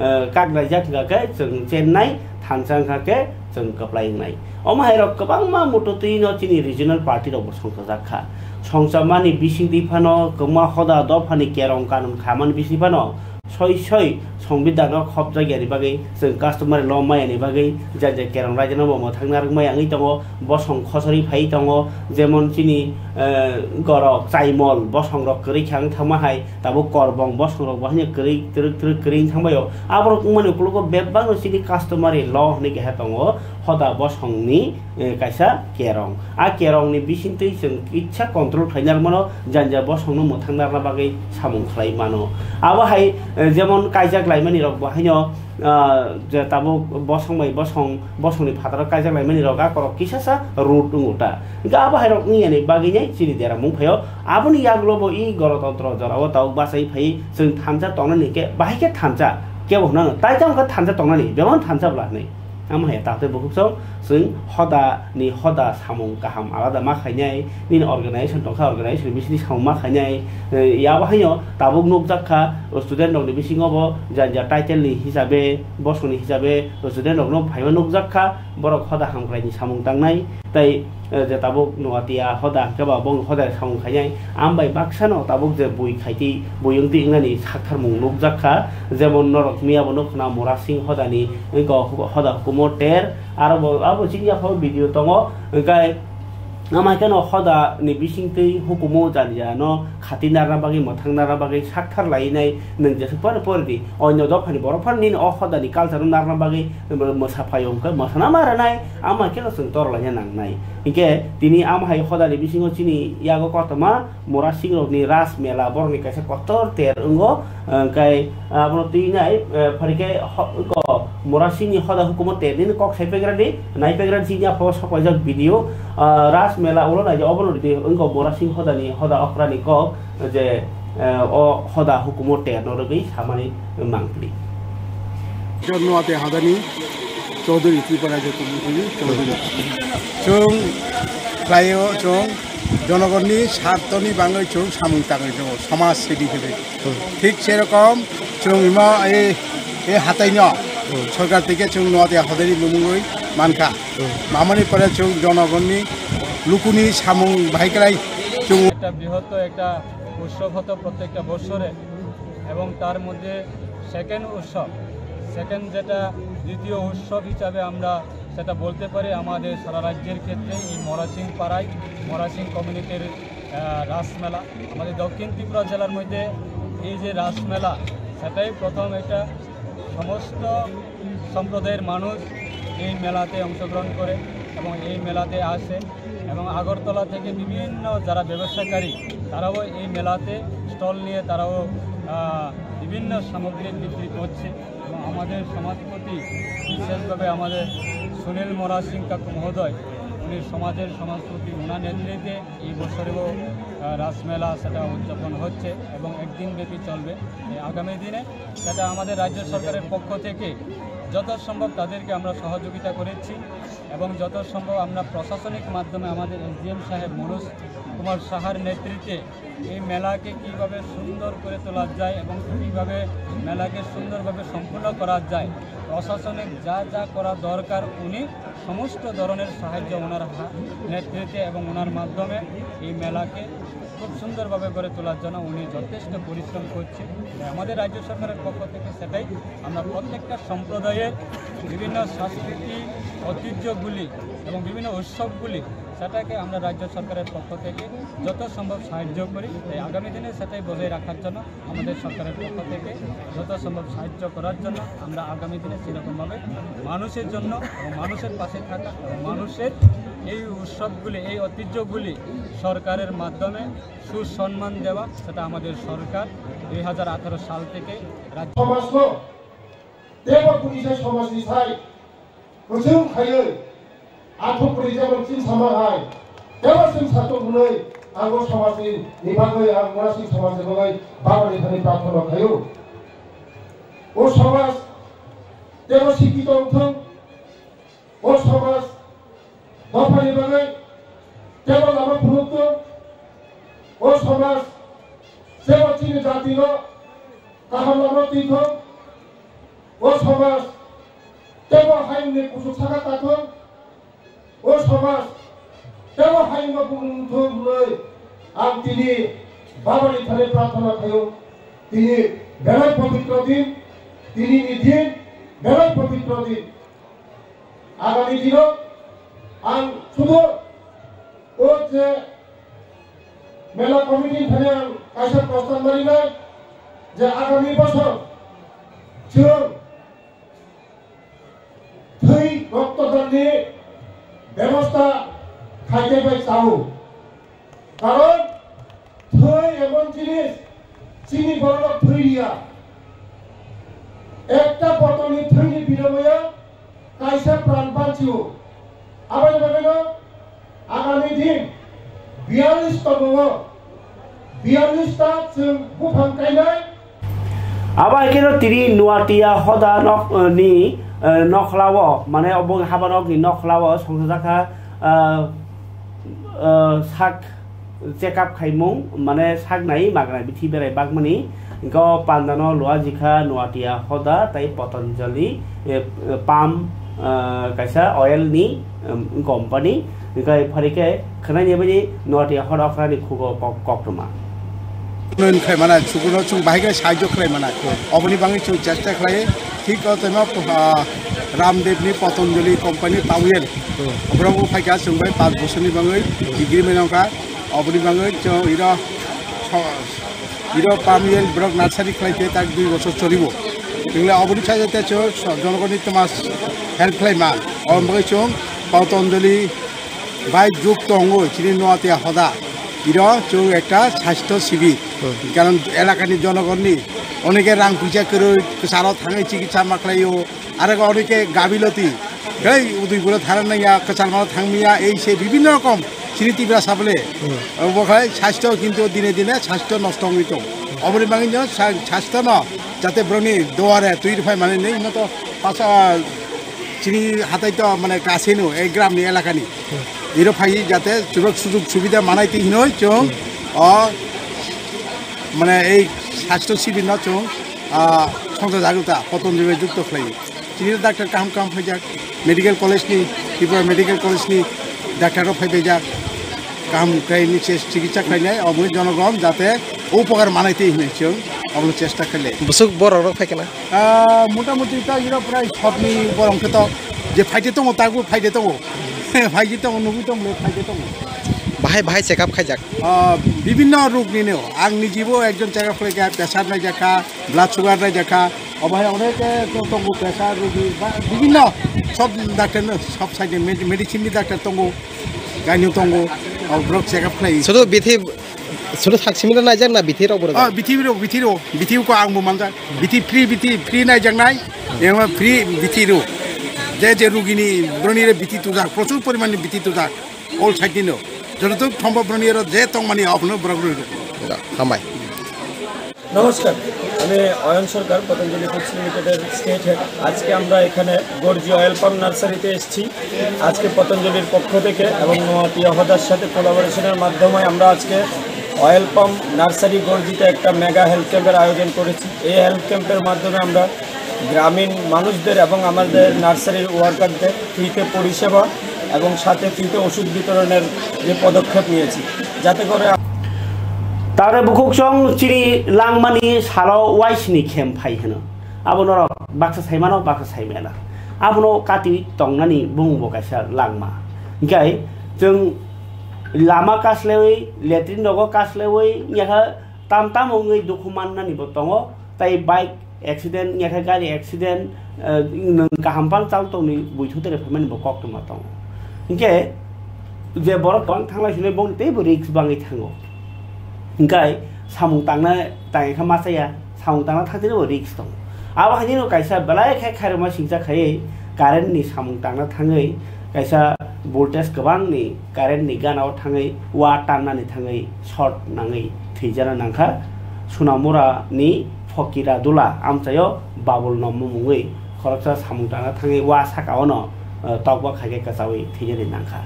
eh, kaknaijak hingka khe chwng chennai, thansa hingka khe chwng kwplai wngnai. Omo hai rok kwbangma mutu twi no chini regional party rok bo songchajak kha. Songchamani bisingtwi phano kwma hoda dophani kerong kanun khamani bisingtwi phano soi soi songbidano khopjakya ni bagwi, chwng customary law maya ni bagwi janja kerong raida no bo mwthang narwk maya wngwi tongo, bosong khosori phai tongo, jemon chini, eh, gorok chaimol bosong rok kwrwi kha wng thangma hai, tabuk korbong bosong rok bo haino kwrwi twrwk twrwk kwrwi wng thangbai o. Aborok wngmani ukologo bebak no chini customary law hinwi keha tongo, hoda bosong ni, eh, kaisa kerong. A kerong ni bisingtwi chwng kisa control khlai narwk mano, janja bosong no mwthang narwkna bagwi samung khlai mano. Abo hai, eh, jemon kaijak laimani rok bo haino, ah, je tabuk bosong bai bosong, bosong ni phataro kaijak laimani rok a korok kisa sa road wngo ta. Hingke abo hai rok wngya ni bagwi nai chini dera mung phaio. Aboni yagulo bo i gorotontro jora o tabuk bachai phai chwng thansa tongnani hingke bahai khe thansa kebo hwnano tai tamo khe thansa tongnani bebak thansa bwla hinwi. Amo hai takhtai bukhuk song chwng hoda ni hoda samung kaham alada ma khainai, nini organization tongkha, organization bisini samung ma khainai, eh, yabo haino tabuk nukjak kha, student rokni bisingo bo janja title ni hisabe, bosongni hisabe student rokno phaima nukjak kha, borok hoda hamkrai ni samung tangnai, tai, eh, je tabuk Noatia hoda hwnkhe ba bong hoda samung khainai, ambai baksano tabuk je bui khaiti, bui wngti wngnani saktharmung nukjak kha, jemon norok miya bo nukho na Murasing hodani, wngkha hoda hukumo ter, aro bo, abo chini yaphao video tongo, hwnkhe ama khe no hoda ni bisingtwi hukumo jani jano khati narna bagwi, mwthang narna bagwi sakthar lainai, nwng jesa pore pore di, onyo dophani borok phano nini o hoda ni culture no narna bagwi mwsa phaio, hwnkhe mwsana ma rwnai, ama khe no chwng tor laina nangnai. Hinkhe tini ama hai hoda ni bisingo chini yago kotorma Murasing rokni Ras Mela borokni kaisa kotor ter wngo, hwnkhe abono twi nai, eh, pharikhe ho-, ko Murasingni hoda hukumo ter nini kok sai pegra di, nai pegra di chini aphoro sok paijak video, ah, Ras Mela ulo naidi obono rwdi wngkha Murasing hodani hoda okrani kok je, eh, o hoda hukumo ter no rwgwi samani mangpli. Noatia hodani Chaudhary Tripura je Chaudhary. Chwng khlaio, chwng jonogonni sartoni bangwi chwng samung tangwi tongo, samaj sebi khe. Thik serokom chwng imo ei, ei hataino sorkar theke chwng Noatia hodani bumungwi mankha. Mamani pore chwng jonogonni lukuni samung bahai kwlai chwng একটা বৃহত্তর একটা উৎসব হতো প্রত্যেকটা বছরে, এবং তার মধ্যে সেকেন্ড উৎসব, সেকেন্ড যেটা দ্বিতীয় উৎসব হিসাবে আমরা সেটা বলতে পারি আমাদের সারা রাজ্যের ক্ষেত্রে এই মরাসিং পাড়ায়, মরাসিং কমিউনিটির, আহ, রাসমেলা। আমাদের দক্ষিণ ত্রিপুরা জেলার মধ্যে এই যে রাসমেলা, সেটাই প্রথম একটা সমস্ত সম্প্রদায়ের মানুষ এই মেলাতে অংশগ্রহণ করে এবং এই মেলাতে আসে এবং আগরতলা থেকে বিভিন্ন যারা ব্যবসাকারী তারাও এই মেলাতে স্টল নিয়ে তারাও, আহ, বিভিন্ন সামগ্রী বিক্রি করছে। এবং আমাদের সমাজপতি বিশেষভাবে আমাদের সুনীল মোরা সিং কাকু মহোদয়, উনি সমাজের সমাজপতি, ওনার নেতৃত্বে এই বছরেও, আহ, রাসমেলা সেটা উদযাপন হচ্ছে এবং একদিন ব্যাপী চলবে। এই আগামী দিনে সেটা আমাদের রাজ্য সরকারের পক্ষ থেকে যত সম্ভব তাদেরকে আমরা সহযোগিতা করেছি এবং যত সম্ভব আমরা প্রশাসনিক মাধ্যমে আমাদের এসডিএম সাহেব মনোজ কুমার সাহার নেতৃত্বে এই মেলাকে কীভাবে সুন্দর করে তোলা যায় এবং কীভাবে মেলাকে সুন্দরভাবে সম্পূর্ণ করা যায়, প্রশাসনিক যা যা করা দরকার উনি সমস্ত ধরনের সাহায্য ওনার হা-, নেতৃত্বে এবং ওনার মাধ্যমে এই মেলাকে খুব সুন্দরভাবে গড়ে তোলার জন্য উনি যথেষ্ট পরিশ্রম করছেন। তাই আমাদের রাজ্য সরকারের পক্ষ থেকে সেটাই, আমরা প্রত্যেকটা সম্প্রদায়ের বিভিন্ন সংস্কৃতি, ঐতিহ্যগুলি এবং বিভিন্ন উৎসবগুলি, সেটাকে আমরা রাজ্য সরকারের পক্ষ থেকে যত সম্ভব সাহায্য করি। তাই আগামী দিনে সেটাই বজায় রাখার জন্য আমাদের সরকারের পক্ষ থেকে যত সম্ভব সাহায্য করার জন্য আমরা আগামী দিনে সেরকমভাবে মানুষের জন্য এবং মানুষের পাশে থাকা এবং মানুষের এই উৎসবগুলি, এই ঐতিহ্যগুলি সরকারের মাধ্যমে সুসম্মান দেওয়া, সেটা আমাদের সরকার দুই হাজার আঠারো সাল থেকে রাজ্য সমাজno tebo punisa somajni sai kwchwng khaiwi athuk kwrwi jemon chini sama hai tebo chwng satok hwnwi ang o somajni ni bagwi ang Murasing somajni bagwi Babani thani prarthana khaio. O somaj tebo sikito wngthung, o somaj dophani bagwi tebo lama phunukthung, o somaj tebo chini jatino kaham lama twithung, o somaj tebo hayungni kuchuk saka tathung, o somaj tebo hayungno bumung thung hwnwi ang tini Babani thani prarthana khaio. Tini Belai pobitro din, tinini din, belai pobitro din. Agami dino ang sudu o je mela committee thani ang kaisa prostan marinai je agami bosor chwng thwi roktodanni bebosta khaikhe bai chao. Karon thwi emon jinis chini borok thwi riya. Ekta botolni thwini binomoyo kaisa pran banchio. Aboni bagwino agami din biyallis tomongo, biyallis ta chwng buphang kainai. Abo hai kheno tini Nuatia hoda nok, eh, ni, eh, nokhlao, mane obo habanok ni nokhlao songchajakha, eh, eh, sak check up khaimung, mane sak nai magnai bithi berai bakmani, hwnkhe pandano luajikha Nuatia hoda tei Patanjali, eh, eh, palm, eh, kaisa oil ni, em, company, hwnkhe pharikhe khwnai ni bini Nuatia hoda okhrani khugo kok-, koktwma. Unnayun khlai mana, sukuno chwng bahai khe sahajyo khlai mana. Oboni bagwi chwng chesta khlai, thik o temo, ah, Ramdev ni Patanjali company Tawel. Borok bo phaikha chwng bai panch bosorni bagwi agreement wngkha. Oboni bagwi chwng iro so-, iro palm oil borok nursery khlai khe tak dui bochor cholibo. Tongle oboni sajate chwng so-, jonogonni toma help khlai man. Oboni bagwi chwng Patanjali bai jukto wngwi chini Nuatia hoda. Iro chwng ekta sasthyo sibir. Hmm. Karon elakani jonogonni oneke rang puisa kwrwi kwcharo thangwi chikitsa ma khlaio. Aro oneke gabiloti. Hei, Udaipuro thana nangya, kwcharmano thangmaya, ei se bibhinno rokom chini Tiprasa bole. Hmm. Obo khai sasthyo kintu dine dine sasthyo nosto wngwi tong. Oboni bagwino sa-, sasthyono jate borokni duare twi rwphai manwi nai, hino to pasa chini hatai to mane kasino, ei gramni elakani. Iro phai jate chubak sujuk subida manai twi hinoi chwng o mane ei sasthyo sibirno chwng, ah, songcha jagrota Patanjali bai jukto khlai. Chini doctor kaham kaham phaijak, medical college ni, Tripura Medical College ni doctor rok phai phaijak. Kaham khlai ni ses-, chikitsa khlainai, obo jonogon jate upokar manai twi hinwi chwng obono chesta khlai. Bwswk borok rok phai kana? Ah, motamuti ta iro prai sotni borok khe to je phaide tongo, tabuk phaide tongo. Phaide tongo, nugui tongo, phaide tongo. Bahai bahai check up khaijak? Ah, bibhinno rog nino. Ang nijibo ekjon check up khlaikha, pressure naijakha, blood sugar naijakha. Obo hai onek, eh, to-, tongo pressure rogi ba bibhinno sob doctor no, sob side ni med-, medicine ni doctor tongo, gynae tongo, o borok check up khlai. Sudu bithi, sudu sak simi naijak na bithi rok borok? Ah, bithi rok, bithi rok, bithi ko ang bo manjak. Bithi free, bithi free naijaknai, ema free bithi rok. Je je rugini broni re bithi tujak, prochur poriman ni bithi tujak. All side ni no. Jototok thombo broni ero je tongmani abono borok rwi rok. Da, hambai. নমস্কার, আমি অয়ন সরকার, পতঞ্জলি ফুডস লিমিটেডের state head. আজকে আমরা এখানে Gorji oil pump নার্সারিতে এসেছি। আজকে পতঞ্জলির পক্ষ থেকে এবং নোয়াতিয়া হদার সাথে কোলাবোরেশনের মাধ্যমে আমরা আজকে অয়েল পাম্প নার্সারি গর্জিতে একটা মেগা হেলথ ক্যাম্পের আয়োজন করেছি। এই হেলথ ক্যাম্পের মাধ্যমে আমরা গ্রামীণ মানুষদের এবং আমাদের নার্সারির ওয়ার্কারদের ফ্রিতে পরিষেবা এবং সাথে ফ্রিতে ওষুধ বিতরণের যে পদক্ষেপ নিয়েছি, যাতে করে Tare bukhuk chwng chini langmani salo waisini khem phai hwno. Abo norok baksa saimano, baksa saimaya na. Abono kati tongnani bumung bo kaisa langma. Hinkhe chwng lama kaslewi, latrine rogo kaslewi, yakha tam tam wngwi dukhu mannani bo tongo. Tai bike accident, yakha gari accident, eh, nwng kaham phang chal tongni buithu tere phaimani bo koktwma tongo. Hinkhe je borok tong thanglai sinai bongni teibo risk bangwi thango. Hinkhe samung tangna tangkha machaya, samung tangna thangtini bo risk tongo. Abo haino kaisa belai khe khairokma singcha khaiwi current ni samung tangna thangwi kaisa voltage kwbangni current ni gana o thangwi wa tannani thangwi short nangwi thwijana nangkha. Sunamura ni Fokira Dula amchaio Babul Nommo mungwi khoroksa samung tangna thangwi wa saka ono, eh, tokba khaikhe kwchawi thwijani nangkha.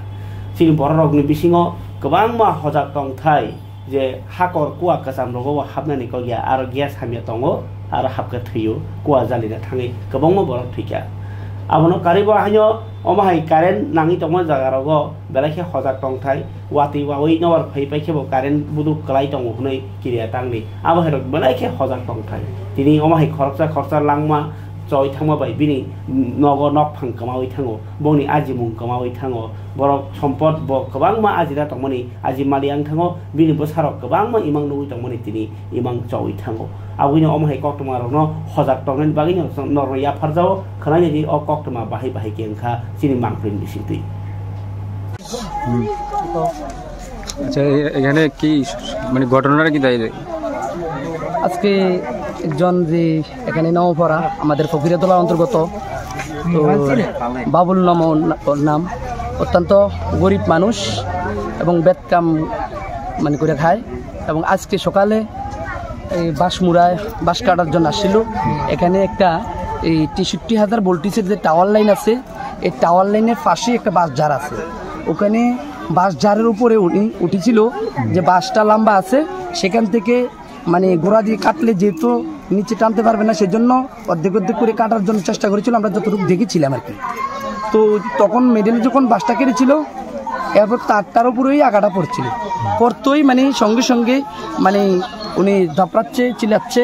Chini borok rokni bisingo kwbangma hojak tongthai je hakor kua kwcham rogo bo hapnani kok ya, aro gas hamya tongo, aro hapkhe thwio, kua jalina thangwi kwbangma borok thwikha. Abono karwi bo haino omo hai current nangwi tongma jaga rogo belai khe hojak tongthai, watwi wawi nobar phai phai khe bo current buduk kwlai tongo hwnwi kiriya tangdi. Abo hai rok belai khe hojak tongthai. Tini omo hai khoroksa khoroksa langma choi thangma bai bini nogo nokphang kwmawi thango, bongni ajimung kwmawi thango, borok sompot bo kwbangma ajira tongmani aji mali ang thango, bini bwsarok kwbangma imang nugwi tongmani tini imang choi thango. Aboni omo hai koktwma rokno hojak tongnani bagwi no norokno yapharjao, khwnai nadi o koktwma bahai bahai khe wngkha chini mangpili bisingtwi. হুম। আচ্ছা, এ-, এখানে কি স-, মানে ঘটনাটা কি তাই? আজকে একজন যে এখানে নওপাড়া, আমাদের ফকিরাতলার অন্তর্গত, তো বাবুল নাম ওর না-, ওর নাম, অত্যন্ত গরিব মানুষ এবং বেতকাম মানে করে খায়। এবং আজকে সকালে এই বাঁশমুড়ায় বাঁশ কাটার জন্য আসছিল। এখানে একটা এই তেষট্টি হাজার ভোল্টেজের যে টাওয়ার লাইন আছে, এই টাওয়ার লাইনের পাশে একটা বাঁশ ঝাড় আছে। ওখানে বাঁশ ঝাড়ের উপরে উনি উঠেছিল, যে বাঁশটা লম্বা আছে, সেখান থেকে মানে গোড়া দিয়ে কাটলে যেহেতু নিচে টানতে পারবে না, সেজন্য অর্ধেক অর্ধেক করে কাটার জন্য চেষ্টা করেছিল, আমরা যতটুকু দেখেছিলাম আর কি। তো তখন মেডেলে যখন বাঁশটা কেটেছিল, এরপর তারটার উপরেই আঘাটা পড়ছিল। পড়তেই মানে সঙ্গে সঙ্গে মানে উনি দাপড়াচ্ছে, চিল্লাচ্ছে,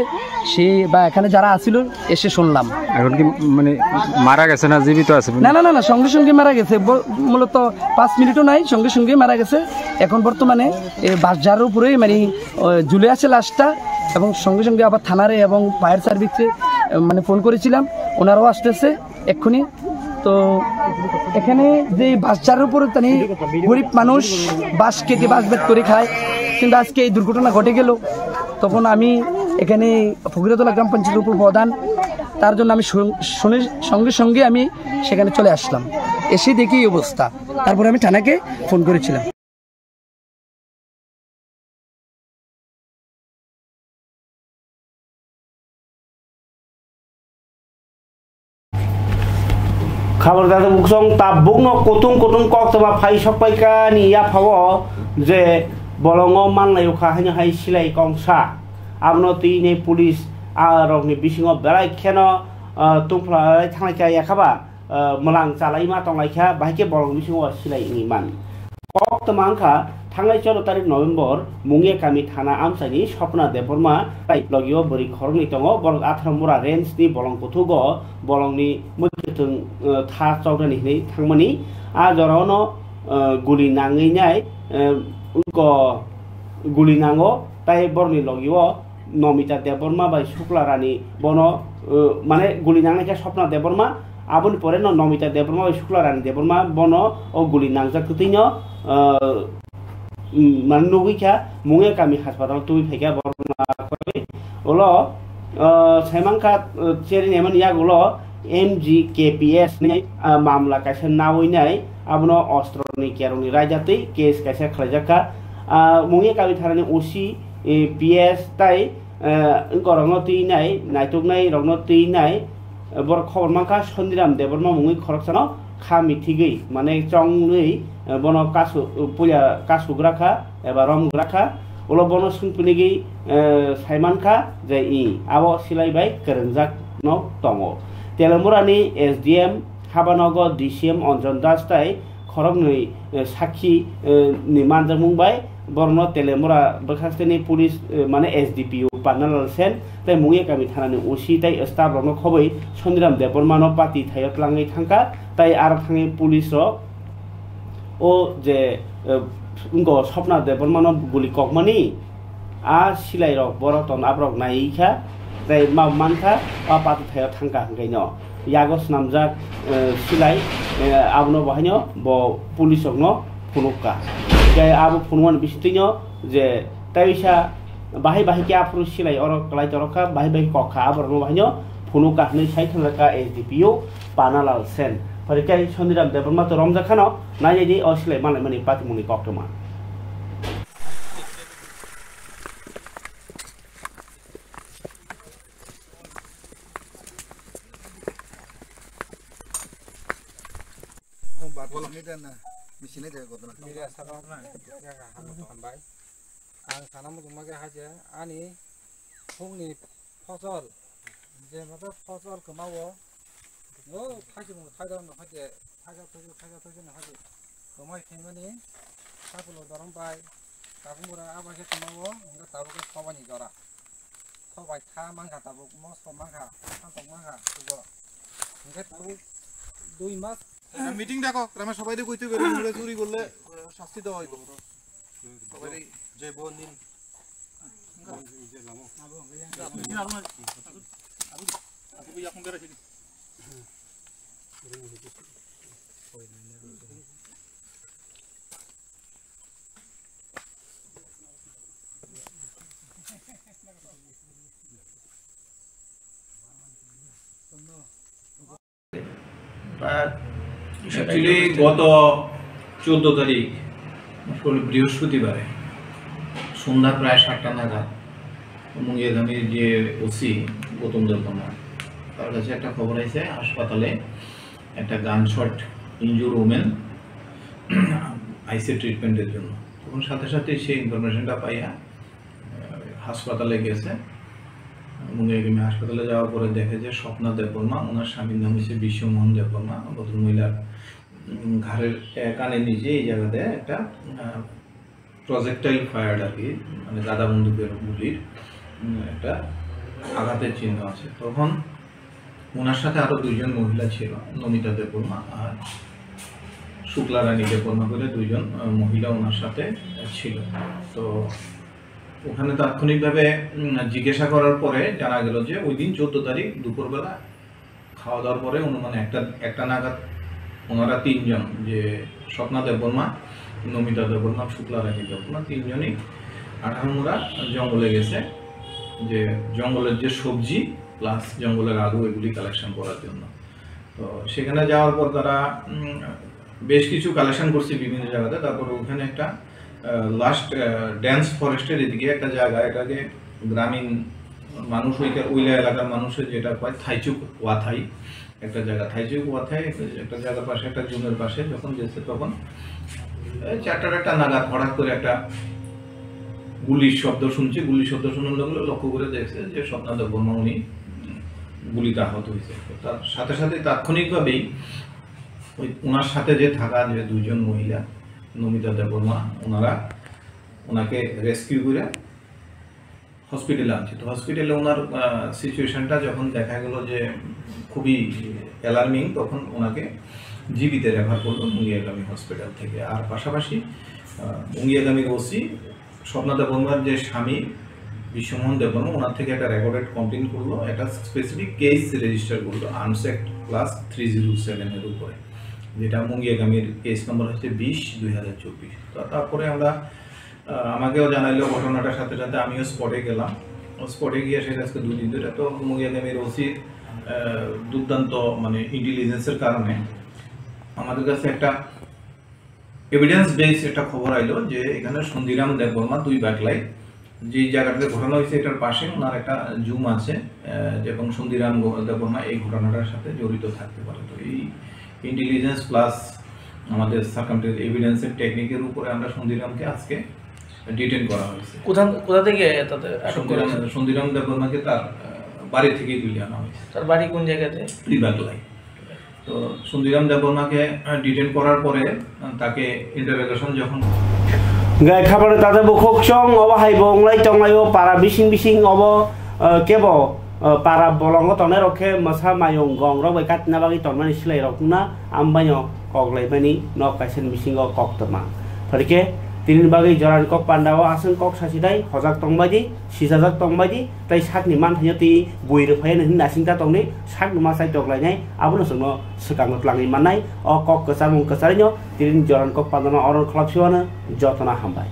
সে বা এখানে যারা আছিল এসে শুনলাম। এখন কি মানে মারা গেছে না জীবিত আছে? না, না, না, না, সঙ্গে সঙ্গে মারা গেছে। ব-, মূলত পাঁচ মিনিটও নাই, সঙ্গে সঙ্গে মারা গেছে। এখন বর্তমানে এই বাঁশঝাড়ের উপরেই মানে, আহ, ঝুলে আছে লাশটা, এবং সঙ্গে সঙ্গে আবার থানারে এবং ফায়ার সার্ভিসে, আহ, মানে ফোন করেছিলাম, ওনারাও আসতেছে এক্ষুনি। তো এখানে যে বাঁশঝাড়ের উপরে তানি গরিব মানুষ বাঁশ কেটে বাঁশ বেত করে খায়, কিন্তু আজকে এই দুর্ঘটনা ঘটে গেল। তখন আমি এখানে ফকিরাতলা গ্রাম পঞ্চায়েতের উপপ্রধান, তার জন্য আমি সং-, শুনে, সঙ্গে সঙ্গে আমি সেখানে চলে আসলাম। এসে দেখি এই অবস্থা, তারপরে আমি থানাকে ফোন করেছিলাম। Khabar dada buksong tabukno kutung kutung koktwma phai sokpaikha ni yaphao je bolongo manlaio kha haino hai silai kongsa. Abono twi nei police a rokni bisingo belai kheno, ah, tungphla lai thanglaikha yakhaba, ah, mwlang chalaima tonglaikha, bahai khe bolong bisingo silai wngwi man. Koktwma wngkha, thangnai choudo tarik November, Mungya kami thana amchaini Swapna Debbarma tai logio bwrwi khoroknwi tongo, borok Atharmura range ni bolong kuthugo bolongni mwkhwtwng, eh, tha choknani hinwi thangmani. A jorao no, eh, guli nangwi nai, eh, wngko guli nango, tai borokni logio Nomita Debbarma bai Shukla Rani bono, eh, mane guli nangnai khe Swapna Debbarma, aboni pore no Nomita Debbarma bai Shukla Rani Debbarma bono o guli nangjak twtwi no, eh, mm, mane nugwi kha Mungya kami haspatal tubui phaikha borokno akhoi. Ulo, eh, saimankha, eh, cherni emani yagulo M G K P S ni, eh, mamla kaisa nawi nai, abono ostro ni kerongni raida twi case kaisa khlaijak kha. Ah, Mungya kami thanani O C, eh, P S tai, eh, wngkorokno twi nai, naituknai rokno twi nai, eh, borok khobor mankha Sondiram Debbarma mungwi khoroksano kha mithigwi, mane chongwi, eh, bono kasu-, puila kasugra kha eba romgra kha, ulo bono swngpinigwi, eh, saimankha je i abo silai bai kwrwngjak no tongo. Telemurani S D M Habanogo D C M Anjan Das tai khoroknwi, eh, sakhi, eh, ni manjakmung bai borokno Telemura bwkhasteni police, eh, mane S D P O Panalal Sen tai Mungya kami thanani O C tai staff rokno khobwi Sondiram Debbarmano pati thaio tlangwi thangkha, tai aro thangwi police rok o je, eh, wngko Swapna Debbarmano guli kokmani a silai rok borok ton aborok nai kha, tai ma mankha a pati thaio thangkha hwnkhe no. Yago swnamjak, eh, silai, eh, abono bo haino bo police rokno phunukka. Tei abo phunukmani bisingtwino je teisa bahai bahai khe aphuru silai oro kwlai torokha, bahai bahai kokha, aborokno bo haino phunukka hwnwi sai thangjakha S D P O Panalal Sen. Phai khe Sondiram Debbarma to romjak khano, nainai di o silai malaimani patimungni koktwma. Media saka hambai. Ang sana muchungma khe hai je ani phungni phosol, je mato phosol kwmao, O, thaisimo, thaidam no haje, thaija thuju, thaija thuju no haje. Tomai khaimani, sapulo dorom bai, tabuk mura abo khe tongma o, hingke tabuk khe thobani jora. Thobai tha mankha tabuk, mosto mankha, thantok mankha, sugo. Hingke tabuk dui mas. Meeting দেখো, গ্রামে সবাই দিয়ে কইতে পারো, মুড়ে চুরি করলে, আহ, শাস্তি দেওয়া হইব। সবাই যে বোন দিন। Actually, গত চোদ্দ তারিখ, আসলে বৃহস্পতিবারে সন্ধ্যা প্রায় সাতটা নাগাদ মুঙ্গিয়াগামীর যে ওসি গৌতম দেববর্মা, তার কাছে একটা খবর আছে, হাসপাতালে একটা গানশট ইনজুর ওমেন আইসি ট্রিটমেন্টের জন্য। তখন সাথে সাথে সেই ইনফরমেশনটা পাইয়া হাসপাতালে গেছে। মুঙ্গিয়াগামী হাসপাতালে যাওয়ার পরে দেখে যে স্বপ্না দেববর্মা, ওনার স্বামীর নাম হচ্ছে বিশ্বমোহন দেববর্মা, ভদ্রমহিলার, উম, ঘাড়ের, এ, কানের নিচে এই জায়গাতে একটা, আহ, প্রজেক্টাইল ফায়ার্ড আর কি, মানে গাদা বন্দুকের গুলির, উম, একটা আঘাতের চিহ্ন আছে। তখন ওনার সাথে আরো দুইজন মহিলা ছিল, নমিতা দেববর্মা আর শুক্লা রানী দেববর্মা করে দুইজন, আহ, মহিলা ওনার সাথে ছিল। তো ওখানে তাৎক্ষণিকভাবে, উম, জিজ্ঞাসা করার পরে জানা গেল যে ওই দিন চোদ্দ তারিখ দুপুরবেলা খাওয়া দাওয়ার পরে অনুমান একটা, একটা নাগাদ ওনারা তিনজন, যে স্বপ্না দেববর্মা, নমিতা দেববর্মা, শুক্লা রানী দেববর্মা, তিনজনই আঠারোমুড়া জঙ্গলে গেছে, যে জঙ্গলের যে সবজি প্লাস জঙ্গলের আলু এগুলি কালেকশন করার জন্য। তো সেখানে যাওয়ার পর তারা, উম, বেশ কিছু কালেকশন করছে বিভিন্ন জায়গাতে। তারপর ওখানে একটা, আহ, লাস্ট, আহ, ডেন্স ফরেস্টের এদিকে একটা জায়গা, এটাকে গ্রামীণ মানুষ, ওইটা, ওইলা এলাকার মানুষের যেটা কয় থাইচুক ওয়াথাই, একটা জায়গা থাইচুক ওয়াথাই, একটা, একটা জায়গার পাশে, একটা জুমের পাশে যখন গেছে তখন এই চারটা একটা নাগাদ হঠাৎ করে একটা গুলির শব্দ শুনছে। গুলির শব্দ শোনার লগে লগে লক্ষ্য করে দেখছে যে স্বপ্না দেববর্মা উনি, উম, গুলিতে আহত হয়েছে। তো তার সাথে সাথে তাৎক্ষণিকভাবেই ওই ওনার সাথে যে থাকা যে দুইজন মহিলা, নমিতা দেববর্মা, ওনারা ওনাকে রেস্কিউ করে হসপিটালে আনছে। তো হসপিটালে ওনার, আহ, সিচুয়েশনটা যখন দেখা গেল যে খুবই অ্যালার্মিং, তখন ওনাকে জিবিতে রেফার করলো মুঙ্গিয়াগামী হসপিটাল থেকে। আর পাশাপাশি, আহ, মুঙ্গিয়াগামীর ওসি স্বপ্না দেববর্মার যে স্বামী বিশ্বমোহন দেববর্মা, ওনার থেকে একটা রেকর্ডেড কমপ্লেন করলো, একটা স্পেসিফিক কেস রেজিস্টার করলো, arms act class three zero seven এর উপরে, যেটা মুঙ্গিয়াগামীর কেস নম্বর হচ্ছে বিশ দুই হাজার চব্বিশ। তো তারপরে আমরা, আহ, আমাকেও জানাইলো ঘটনাটার সাথে সাথে আমিও স্পটে গেলাম। স্পটে গিয়ে সেটা আজকে দুই দিন ধরে তো মুঙ্গিয়াগামীর ওসির, আহ, দুর্দান্ত মানে ইন্টেলিজেন্সের কারণে আমাদের কাছে একটা এভিডেন্স বেস একটা খবর আইলো যে এখানে সন্ধিরাম দেববর্মা দুই বাগলাই যে জায়গাটাতে ঘটনা হয়েছে এটার পাশে ওনার একটা জুম আছে, আহ, এবং সন্ধিরাম গো-, দেববর্মা এই ঘটনাটার সাথে জড়িত থাকতে পারে। তো এই ইন্টেলিজেন্স প্লাস আমাদের সার্কামস্টেন্স এভিডেন্সের টেকনিকের উপরে আমরা সন্ধিরামকে আজকে ডিটেইন করা হয়েছে। কোথা, কোথা থেকে তাদের আটক করা সন্ধিরাম, হয়েছে? সন্ধিরাম দেববর্মাকে তার, আহ, বাড়ি থেকেই তুলে আনা হয়েছে। তার বাড়ি কোন জায়গাতে? দুই বাগলাই। তো সন্ধিরাম দেববর্মাকে, আহ, ডিটেইন করার পরে, আহ, তাকে ইন্টারোগেশন যখন Gai khabar tate bukhuk chong obo hai bo wnglai tonglai o para bising bising obo, ah, kebo, ah, para bolongo tongnai rok khe mwsa mayung gong rok bai katina bagwi tonmani slai rok wngna ambaino kok laimani nok kaisa ni bisingo koktwma. Phai khe tini bagwi jorani kok panda o aswk kok sasidai hojak tongbai di. Sijajak tongbai di, tei sakni manthaino twi bui rwphaiya hwnwi naisingcha tongdi, sakno ma chai toklainai, abono chwngno swkango twlangwi mannai. O kok kwcharmung kwcharwino tini jorani kok pandano oro khlap siwano jotono hambai.